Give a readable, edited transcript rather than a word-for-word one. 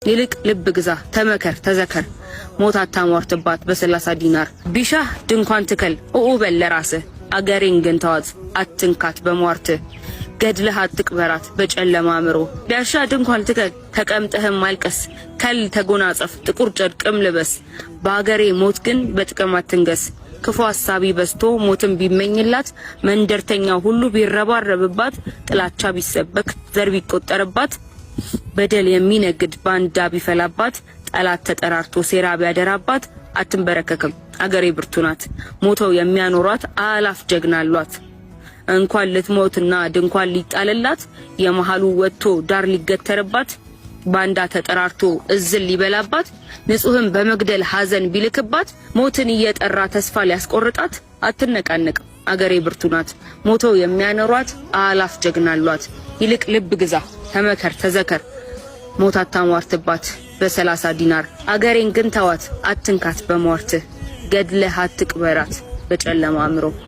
ይልቅ ልብ ግዛ፣ ተመከር፣ ተዘከር፣ ሞት አታሟርትባት በ30 ዲናር። ቢሻህ ድንኳን ትከል፣ ኡኡ በል ለራስህ፣ አገሬን ግን ተዋት አትንካት በሟርት፣ ገድለህ አትቅበራት በጨለማ አእምሮ። ቢያሻ ድንኳን ትከል፣ ተቀምጠህም አልቀስ፣ ከል ተጎናጸፍ፣ ጥቁር ጨርቅም ልበስ። በአገሬ ሞት ግን በጥቅም አትንገስ። ክፉ ሀሳቢ በዝቶ ሞትን ቢመኝላት፣ መንደርተኛ ሁሉ ቢረባረብባት፣ ጥላቻ ቢሰበክ ዘር ቢቆጠርባት፣ በደል የሚነግድ ባንዳ ቢፈላባት፣ ጠላት ተጠራርቶ ሴራ ቢያደራባት፣ አትንበረከክም። አገሬ ብርቱ ናት። ሞተው የሚያኖሯት አላፍ ጀግና አሏት። እንኳን ልትሞትና ድንኳን ሊጣልላት፣ የመሃሉ ወጥቶ ዳር ሊገተርባት፣ ባንዳ ተጠራርቶ እዝል ሊበላባት፣ ንጹህን በመግደል ሀዘን ቢልክባት፣ ሞትን እየጠራ ተስፋ ሊያስቆርጣት አትነቃነቅም። አገሬ ብርቱ ናት። ሞተው የሚያኖሯት አላፍ ጀግና አሏት። ይልቅ ልብ ግዛ፣ ተመከር፣ ተዘከር፣ ሞት አታሟርትባት በ30 ዲናር። አገሬን ግን ተዋት አትንካት በሟርትህ፣ ገድለህ አትቅበራት በጨለማ አእምሮ።